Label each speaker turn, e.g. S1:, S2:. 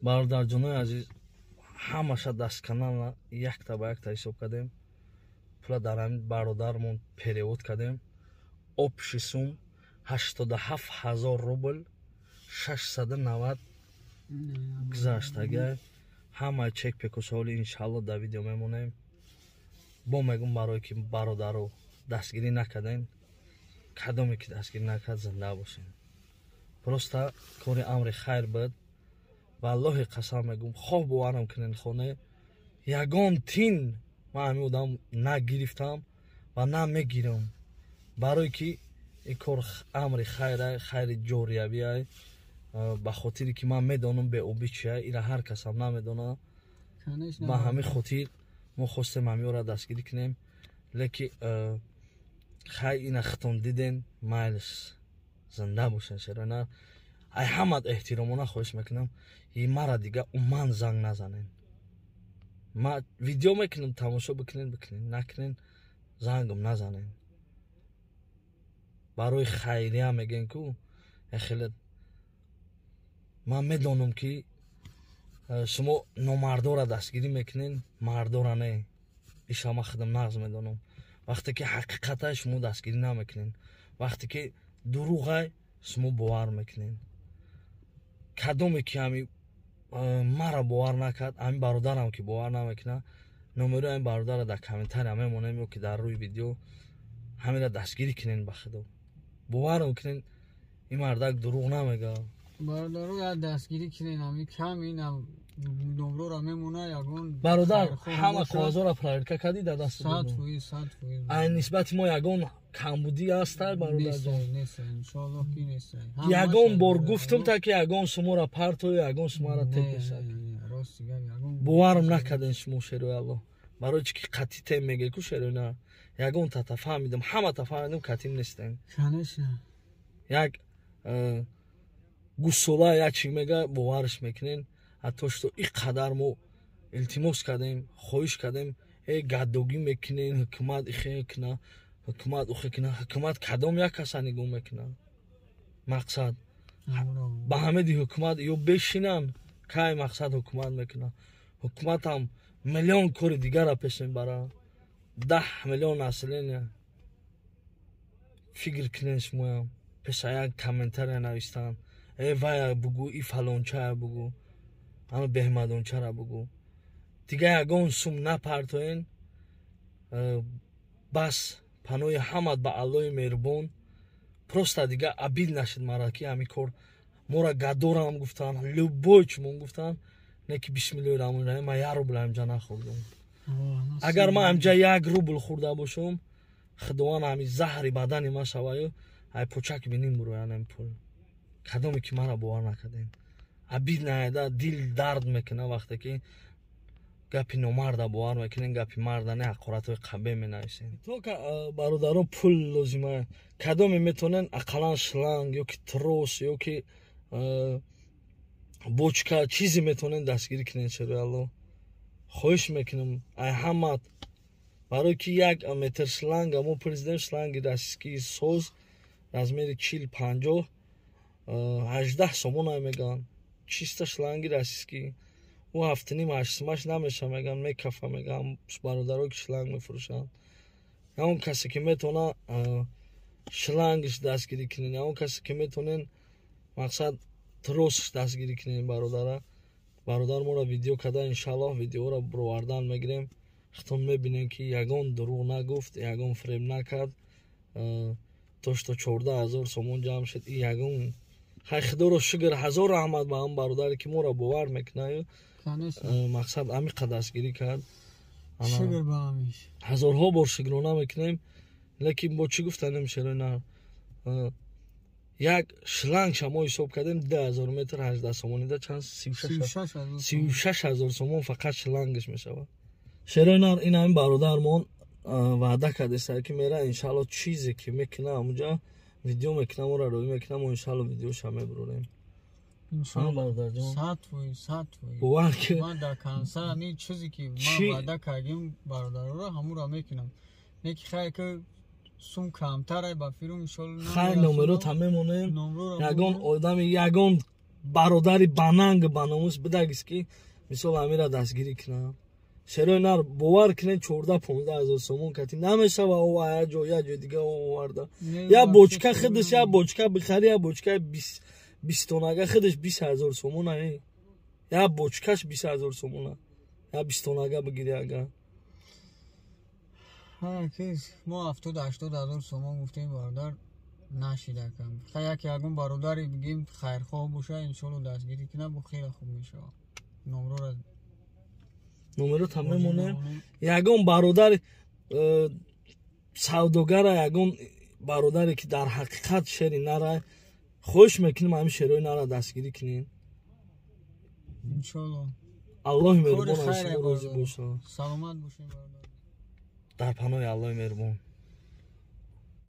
S1: Бародарҷонои азиз, ҳамаша дастканала якта ба якта ҳисоб кардем, пула дар ҳамин бародармон перевод кардем. Общий сум 87 000 рубл 690 гузашт. Агар ҳамаи чек пекусоли, иншалло, дар видео мемонем. Бо мегум, барое ки бародаро дастгирӣ накардем, кадоме ки дастгирӣ накард, зинда бошем. Просто кори амри хайр буд. Валлоҳи қасам мегум, хоҳ боварам кунен, хоне, ягон тин ман ҳамин одам нагирифтам ва на мегирам, барое ки ин кор амри хайра, хайри ҷориявиай, ба хотире ки ман медонам беобӣ чия, ира ҳар касам намедонад. Ба ҳамин хотир мо хостем ҳамиёра дастгирӣ кунем. Леки хай, ина хитон диден, майлиш, зинда бошен. Шерона, ай ҳамат эҳтиромона хоҳиш мекунам, и мара дига уман занг назанен. Ма видео мекунам, тамошо бикунен, бикунен, накунен, зангам назанен. Барои хайрия мегӯен ку хеле. Ман медонам, ки шумо номардора дастгирӣ мекунен, мардора не. Иша ман худам нағз медонам. Вақте ки ҳақиқатай, шумо дастгирӣ намекунен, вақте ки дурӯғай, шумо бовар мекунен. Кадоме ки ҳами мара бовар накард, ҳамин бародарам ки бовар намекунад, номерои ҳамин бародарро дар комментария мемонем ё ки дар рӯи видео. Ҳамира дастгирӣ кунен, ба худо, боварам кунен, ин мардак дурӯғ намегӯяд.
S2: Бародаро, як дастгирӣ кунен, ҳами кам инам номрора мемона, ягон
S1: Бародар, ҳама коғазоро проверка кардӣ, дар даст?
S2: 100%, 100%.
S1: Ай нисбати мо ягон камбудӣ ҳастай, бародарҷон?
S2: Нест, иншоаллоҳ, ки нест.
S1: Ягон бор гуфтум, та ки ягон сумора партою, ягон сумара тепесак?
S2: Рости гап, ягон
S1: Боварам накарден шумо, шерои Аллоҳ. Барои чи ки қатъи тем меге ку, шерои на, ягон тата фаҳмидам, ҳамата фаҳмидам, катим нестем.
S2: Конечно.
S1: Як гусола як чи мега, боварш мекунен. Ҳатто что ин қадар мо илтимос кардем, хоҳиш кардем, э гаддогӣ мекунен, ҳукумат ихе куна, ҳукумат ухе куна. Ҳукумат кадом як каса нигоҳ мекуна? Мақсад, ба ҳамеди ҳукумат ё бешинан, кай мақсад ҳукумат мекуна? Ҳукуматам миллион кори дигара пеш мебара, 10 миллион населения. Фикр кунен шумоям, пеша як комментария навистан, э вая бугӯ, и фалончая бугӯ, ама беҳмадончара бугӯ. Дига ягон сум напартоен. Бас, паноҳи ҳамат ба Аллоҳи меҳрубон. Просто дига обид нашид мара, ки ҳамин кор мора гадорам гуфтан, любой чумон гуфтан, не ки бисмиллоҳи раҳмони раҳим, ман як рубл ҳамҷа нахӯрдам. Агар ман ҳамҷа як рубл хӯрда бошам, худованд ҳами заҳри бадани ман шаваю ай почак биним буроян ин пул. Кадоме ки мара бовар накардем, обид наеда, дил дард мекуна, вақте ки гапи номарда бовар мекунем, гапи марда не, ҳақоратҳои қабе менависем. Только бародаро, пул лозима. Кадоме метавонен, ақаллан шланг ё ки трос, ё ки бочка, чизе метавонен, дастгирӣ кунен. Шерои Алло, хоҳиш мекунам ай ҳамат, барое ки як метр шланга мо президент, шланги российский соз, размери 40-50, 18 сомон ай мегӯянд. Чиста шланги российский, ӯ ҳафтуним ҳаштсумаш намеша, мегӯянд, мекафа, мегӯянд бародаро, ки шланг мефурӯшанд. Ягон касе ки метавона, шлангш дастгирӣ кунен, ягон касе ки метавонен, мақсад, тросш дастгирӣ кунен бародара. Бародар моро видео карда, иншаллоҳ, видеоро бировардан мегирем, хитон мебинем, ки ягон дурӯғ нагуфт, ягон фиреб накард. То что 14 000 сомон ҷамъ шуд, и ягон хай, худоро шукр, ҳазор раҳмат ба ҳам бародаре, ки моро бовар мекунаю, мақсад, амиқа дастгирӣ кард. Ҳазорҳо бор шукрона мекунем. Лекин бо чӣ гуфтанем, шерои нар, як шлангша мо ҳисоб кардем, 2000 метр 18 сомонида чанд? 36 000 сомон фақат шлангаш мешавад. Шерои нар, ин ҳамин бародармон ваъда кардеста, ки мера, иншалло, чизе ки мекуна, ҳамуҷа видео мекунам, ора роӣ мекунам, иншалло, видеоша мебурорем.
S2: 100%, 100%.
S1: Бовар ки
S2: Ман дар конца ҳамин чизе ки ман ваъда кардем бародарора, ҳамуро мекунам. Не ки хай, ки сум камтар ай ба фирм, иншалло.
S1: Хай, номерота мемонем. Ягон одами, ягон Бародари бананг баномус бидагист, ки мисол амира дастгирӣ кунам. Шерои нар, бовар кунед, 14-15 ҳазор сомон кати намешава. О, як ҷо, як ҷои дига оварда, як бочка худаш, як бочка бихари, як бочкаи бистонага худаш 20 000 сомона, як бочкаш 20 000 сомона, як бистонага бигири ага.
S2: Мо 70-80 ҳазор сомон гуфтем, бародар, нашидакам. Хай, яке ягон бародари бигем, хайрхоҳ боша, иншолло, дастгирӣ кунад, бо хеле хуб мешавад. Номрора
S1: Номеротам мемонем. Ягон бародари савдогара, ягон бародаре, ки дар ҳақиқат шери нара, хоҳиш мекунем, ҳамин шерои нара дастгирӣ кунем.
S2: Иншолло.
S1: Аллоҳи меҳрубон аз шумо розӣ бошад.
S2: Саломат бошем, бародар.
S1: Дар паноҳи Аллоҳи меҳрубон.